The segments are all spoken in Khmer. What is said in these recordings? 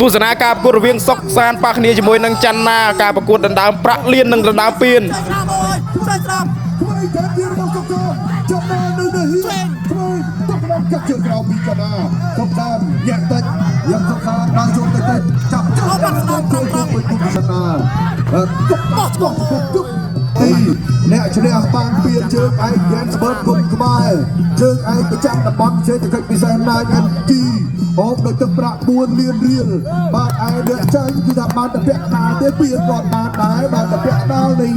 ទស្សនាការប្រកួតរវាងសុកសានប៉ះគ្នាជាមួយនឹងច័ន្ទណាការប្រកួតដណ្ដើមប្រាក់លាននិងដណ្ដើមពាន ស្ដាំអូយឆ្វេងស្ដាំ ថ្មីតែទៀតរបស់សុកសានចំណានៅនៅហ៊ានថ្មីទឹកក្នុងកាត់ជើងក្រោមពីចំណាសុកសានញាក់តិចយ៉ាងសុកសានដើរចូលតិចតិចចាប់ចាប់ចូលចូលទៅគុំចំណាទុក បោះឆ្កង ទុកទីអ្នកឈ្នះបានពៀនជើងឯកហ្គេមស្បឺតគុំខ្មែរជើងឯកប្រចាំតំបន់សេដ្ឋកិច្ចពិសេសណាយ MG អូបដោយទឹកប្រាក់4លានរៀលបាទឯអ្នកចាញ់គឺថាបានតែពាក់កណ្ដាលទេពៀនគាត់បានដែរបាទតែពាក់កណ្ដាលនៃ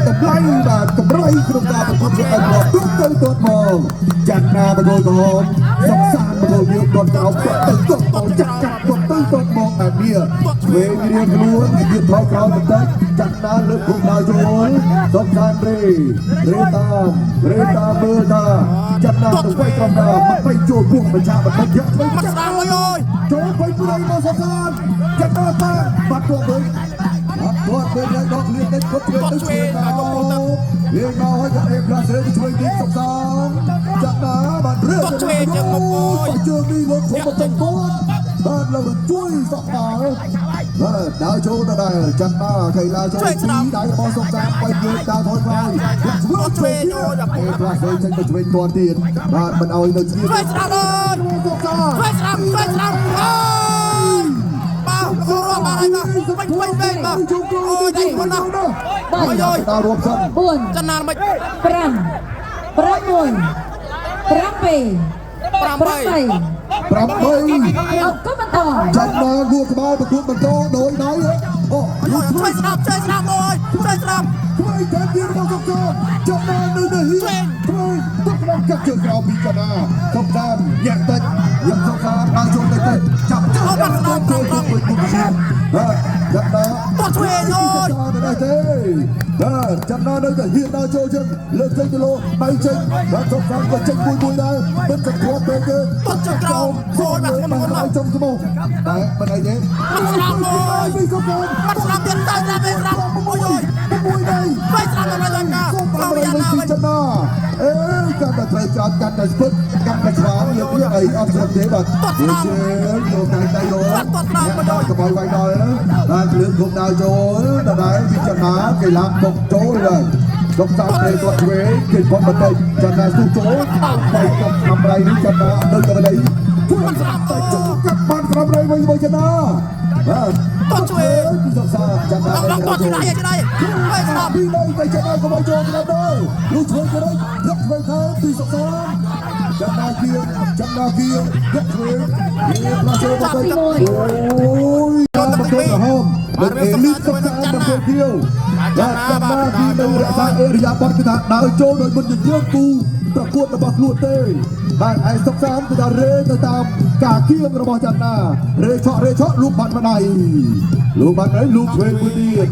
តម្លៃបាទកម្រៃក្នុងការប្រកួតប្រជែងរបស់ទូទៅទាត់មកចាន់ណាបកលក្រហមសុកសានបកលយើងគាត់ក្រោមគាត់ទៅទាត់មកចាក់កាត់គាត់ទៅទាត់មកបែបនេះវេរៀងខ្លួនវាថយក្រោយបន្តិចចាន់ណាលើកគុំដល់ចូលសុកសានរេរេតាមរេតាមមើលតាចាន់ណាទៅໄວក្រំណាមកទៅចូលពោះបច្ចាបន្តិចយកទៅ បាត់ស្ដាំអូយអូយ ចូលទៅព្រៃមកសុកសានចាន់ណាតាមបាត់ទាត់វិញបាត់ទាត់វិញហើយដកលៀនតិចគាត់ជួយទៅជួយមករៀងមកហើយក៏អេផ្លាស់ទៅជួយទីសុកសានចាន់ណាបានរឿជើងនេះលោកធំទៅកូនបាទលោកជួយសក់បាលបាទដើរចូលដដែលចាន់ណាកីឡាចូលពីដៃរបស់សុកសានបែកយើងដើរថយក្រោយជួយអេផ្លាស់ទៅចេញទៅឆ្វេងទាន់ទៀតបាទមិនអោយនៅជា ឆ្វេងស្ដាំអូយ សុកសាន ឆ្វេងស្ដាំឆ្វេងស្ដាំអូយបាទលោកបាទហើយបាទវិញវិញវិញបាទអូយដៃមុនណាអូយអូយ ដល់រាប់សិន 4 ចន្ទណាមិន 5 6 7 8 8 8 អត់ក៏បន្ត ចាំណាងួរក្បាលប្រកួតបន្តដោយដៃអូ អូយឆ្វេងស្ដាំឆ្វេងស្ដាំអូយឆ្វេងស្ដាំ ថ្មីតែទៀតរបស់សុកសានចាំណានៅនៅហ៊ានថ្មីទឹកក្នុងកាត់ជើងក្រោមពីចំណាសុកសានញាក់តិចយ៉ាងសុកសានដើរចូលតិចតិចចាប់ចាប់ចូលចូលទៅគុំជាបាទចាំណា តោះឆ្វេងអូយ នៅទេបាទចាំណានៅតែហ៊ានដើរចូលជើងលើកចេញគីឡូបៃចេញបាទសុកសានក៏ចេញមួយមួយដែរមិនសង្ឃឹមពេកទេ តោះជើងក្រោមអូយបាទមុនមុនណា ចំស្មោះតែមិនអីទេ បាត់ស្ដាំអូយ ពីសុកសាន បាត់ស្ដាំទៀតទៅស្ដាំវិញស្ដាំអូយអូយ មួយដៃ ឆ្វេងស្ដាំដល់ដល់ការ សូម ចូល បាន យ៉ាងណាវិញ ពីចំណាអេកាន់តែត្រូវចោតកាន់តែស្ពឹកកាន់តែឆ្វាងយកវាអីអត់ស្រុកទេបាទជើងយកតែដៃយកកបវាយដល់បាទលឿនគុំដល់ចូលដដែលពីចំណាកីឡាបុកចូលហើយសុកសានព្រៃគាត់ឆ្វេងគេគាត់បន្តិចចំណាស៊ូចូលបែកកុំអំរៃនេះចំណានៅតែដីជួយតែចូលកាត់បានក្រំរៃវិញវិញចំណាបាទ តោះឆ្វេង ពីសុកសានចំណា ដល់តោះឆ្វេងឆ្វេងឆ្វេងស្ដាំ ពីដៃទៅចំណាកុំឲ្យចូលក្រំដល់លុះឆ្វេងទៅយកឆ្វេងទៅពីសុកសានចំណាគៀចំណាគៀយកឆ្វេងវាផ្លាស់ចូលមកទៅអូយចូលទៅក្រហមលោកអេលីសុកសានមកខៀវបាទចំណាគៀនៅរក្សាអេរិយាបថគឺថាដើរចូលដោយមិនញើគូប្រកួតរបស់ខ្លួនទេបាទឯសុកសានគឺថារេទៅតាមការគៀងរបស់ចន្ទារេឆក់រេឆក់លូកបាត់ម្ដាយលូកបាត់ហើយលូកឆ្វេងមួយទៀត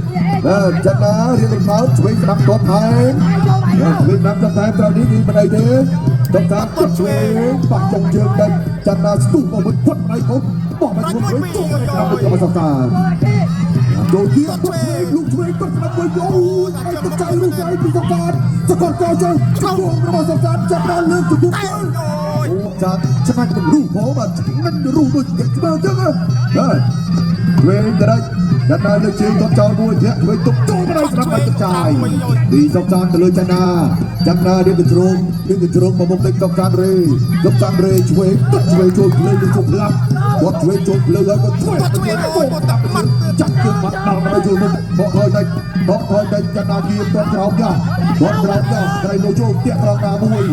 បាទចន្ទារៀបរោឆ្វេងស្ដាប់ទាត់ថែមបាទឆ្វេងស្ដាប់ទាត់ថែមត្រូវនេះគឺមិនអីទេសុកសានទាត់ឆ្វេងបាក់ចុងជើងដេញចន្ទាស្ទុះមកវិញផុតម្ដាយផងបោះមកឆ្វេងវិញចូលសុកសានចូលទៀតឆ្វេងលូកឆ្វេងទាត់ស្ដាប់វិញអូយឲ្យទឹកចៃរូបចៃពីសុកសានសកលកចូលជង្គង់របស់សុកសានចាប់ដល់លើកជង្គង់ អូយ ចាឆ្ងាញ់នឹងរូបផងបាទឆ្ងាញ់រូបដូចស្មើចឹងបាទវេងដរិចចាត់ដល់លើជើងទាត់ចោលមួយធាក់វិញទុកចូលមកដល់ស្រាប់បាច់ទឹកចាយទីសុកសានទៅលើចាណាចាណារៀបទៅជ្រុងរៀបទៅជ្រុងមកមុខតិចសុកសានរេសុកសានរេឆ្វេងទឹកឆ្វេងចូលភ្លើងចូលផ្លាប់គាត់ឆ្វេងចូលភ្លើងហើយគាត់ឆ្វេង តោះឆ្វេងអូយតោះម៉ាត់ ចាប់ជើងបាត់ដល់មកចូលមុខបកថយតិចបកថយតិចចាណាគៀទាត់ក្រោមយ៉ាទាត់ក្រោមយ៉ាក្រៃលោចូលតាក់ត្រង់ណាមួយ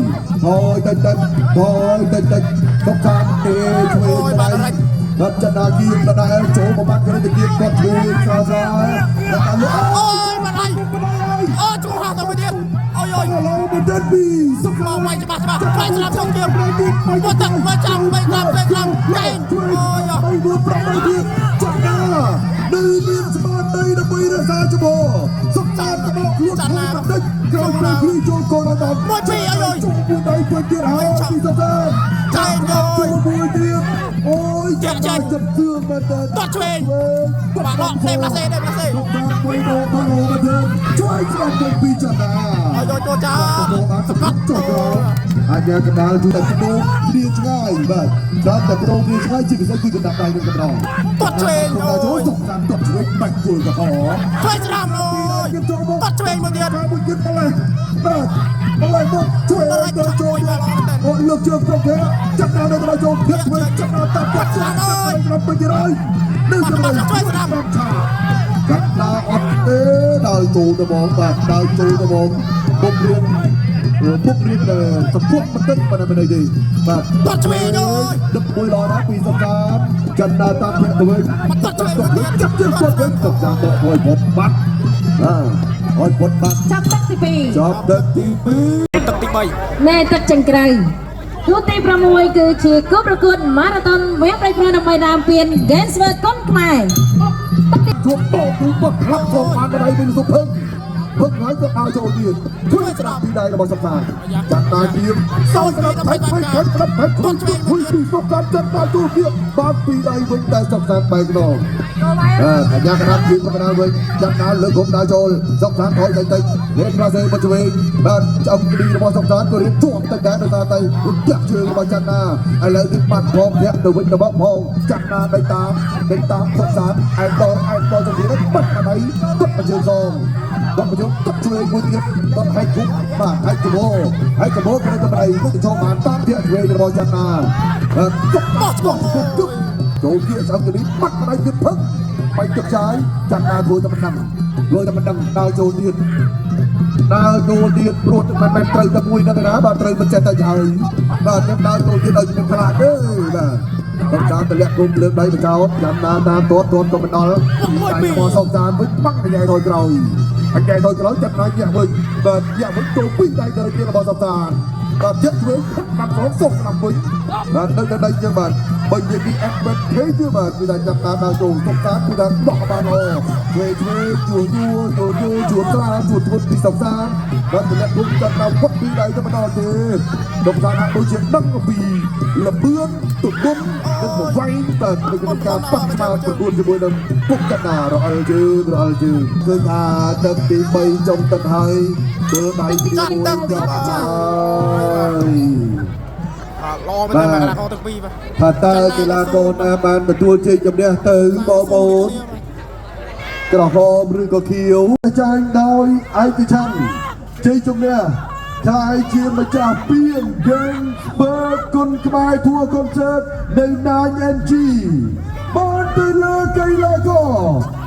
ថយតិចតិចថយតិចតិចសុកសានទេឆ្វេ អូ ង យបាទរ៉ាច់ បាទចន្ទាគៀដដែលចូលមកបាត់ក្រទៅគៀគាត់ឆ្វេងស្រាលស្រាលដល់លើ អូយបាទហើយអូយជួហោះទៅមួយទៀតអូយអូយ ឡូមែនទែនពីសុខ មកវាយច្បាស់ច្បាស់ឆ្វេងស្ដាំចូលទៀតមកទឹកមកចាំបីស្ដាំឆ្វេងស្ដាំកែងអូយ 3 4 8ទៀតចន្ទានៅមានស្មារតីដើម្បីរក្សាចំហសុខសាន្តបកខ្លួនខ្លួនបន្តិចក្រោយពេលភ្លឺចូលកូនដល់ មួយពីរអូយ ចូលមួយដៃពេញទៀតហើយពីសុខសាន្ត ឆ្វេងអូយ ចូលមួយទៀតអូយ ចាក់ចេញ ចាប់ជឿមែនតើ ទាត់ឆ្វេងបាទដកដេប្លាសេដេប្លាសេ សុកសានមួយដងមកមកទៅជួយស្ដាប់ទៅពីចន្ទា ឲ្យយកចូលចោល សកត់ចុះអញ្ញាកណ្ដាលជួយតែប្ដូរគ្នាឆ្ងាយបាទដល់តែប្ដូរគ្នាឆ្ងាយជាពិសេសគឺកណ្ដាប់ដៃនឹងកណ្ដោ ទាត់ឆ្វេងអូ ចូល យ សុកសានទាត់ឆ្វេងបាច់គល់កហ ឆ្វេងស្ដាំអូយទាត់ឆ្វេងមួយទៀត មួយទៀតម្លេះបាទម្លេះមកជួយដល់ចូលអូលើកជើងត្រង់គេចាប់ដល់ដល់ចូលភៀកឆ្វេងចាប់ដល់តាប់ទាត់ស្ដាំត្រង់ពេញហើយនេះឆ្វេងឆាកាត់ដល់អត់ទេដល់ចូលទៅបងបាទដល់ចូលទៅបងពុករៀនពុករៀនសពុកបន្តិចប៉ុណ្ណាមិនអីទេបាទ ទាត់ឆ្វេងអូយ ដឹកមួយដល់ណាពីសុកានចិនដល់តាមភៈទៅវិញ ទាត់ឆ្វេងមួយទៀត ចាប់ជើងគាត់វិញសុកានដកឲ្យផុតបាត់បាទឲ្យផុតបាត់ ចាប់ទឹកទី ចាប់ទឹកទី2 ទឹកទី3 2នៃទឹកចង្ក្រៅគូទី6គឺជាគូប្រកួតម៉ារ៉ាតុនវគ្គផ្ដាច់ព្រ័ត្រដើម្បីដើមពាន Gainsworth គុនខ្មែរ ជួបតទូបត់ផ្លាប់ផងបានដៃវិញសុភឹងភឹងហើយក៏ដើរចូលទៀតធ្វើស្ដាប់ពីដៃរបស់សុខាចាប់ដៃទៀមសោយស្ដាប់ថៃថៃថៃស្ដាប់ថៃថៃថៃពីសុខាចាប់ដៃទូទៀតបានពីដៃវិញតែសុខាបែកខ្នងអើកញ្ញាកណ្ដាលពីកណ្ដាលវិញចាប់ដាល់លើគុំដើរចូលសុខាថយតិចតិចលេខប្រាសេបឆ្វេងបាទចំទីរបស់សុខាក៏រៀបជាប់តិចដែរដោយសារតែរំចាក់ជើងរបស់ចន្ទណាឥឡូវនេះបាត់ផងធាក់ទៅវិញទៅមកផងចន្ទណាដេញតាមដេញតាមសុខាឯងដល់ឯងដល់ទៅទៀតបាត់ដៃទុកជើងសងដល់បញ្ជុំទុកជួយមួយទៀតដល់ហែកគុំបាទហែកកបោហែកកបោក៏ទៅដៃទៅចូលបានតាមធាក់ឆ្វេងរបស់ចន្ទណាទុក បោះឆ្កង ទុកចូលគៀកឆ្អឹងទៅនេះបាត់ដៃទៀតភឹងបាញ់ទឹកចាយចន្ទណាធ្វើតែមិនដឹងធ្វើតែមិនដឹងដើរចូលទៀតដើរចូលទៀតព្រោះមិនមែនត្រូវតែមួយនឹងណាបាទត្រូវមិនចេះតែហើយបាទខ្ញុំដើរចូលទៀតឲ្យខ្ញុំខ្លាចទេបាទកំចាតម្លាក់គុំលើកដៃបចោតចាំណាតាមទាត់ទាត់ក៏មិនដល់តែមកសោកតាមវិញបាំងកញ្ញែថយក្រោយអញ្ញែថយក្រោយចាប់ដៃញាក់វិញបាទញាក់វិញចូលពីរដៃទៅទៀតរបស់សោកតាមបាទចិត្តវិញបាត់សងសុកស្ដាប់វិញបាទនៅតែដៃចឹងបាទបើនិយាយពី advantage បាទគឺថាចាប់តាមដើរចូលសុកតាមគឺថាដោះបានល្អវេជ្វេជួជួជួជួជួត្រាជួធ្ងន់ពីសុកតាមបាទតម្លាក់គុំចាប់តាមផុតពីដៃទៅមិនដល់ទេដុកតាមហាក់ដូចជាដឹងអំពីលបឿនទំនុំនិងប្រវែងបាទនៅក្នុងការប៉ះក្បាលប្រកួតជាមួយនឹងពុកកណ្ដារអល់ជើងរអល់ជើងឃើញថាទឹកទី3ចុងទឹកហើយធ្វើដៃគ្នាមួយចាប់ហើយ ល្អមែនទេបាទកីឡាករទាំងពីរបាទ ថាតើកីឡាករណាបានទទួលជ័យជំនះទៅបងប្អូនក្រហមឬក៏ខៀវចាញ់ដោយឯកច្ឆន្ទជ័យជំនះក្លាយជាម្ចាស់ពាន Gainsberg គុនខ្មែរធួកុនសឺតនៅ 9NG បានទៅលើកីឡាករ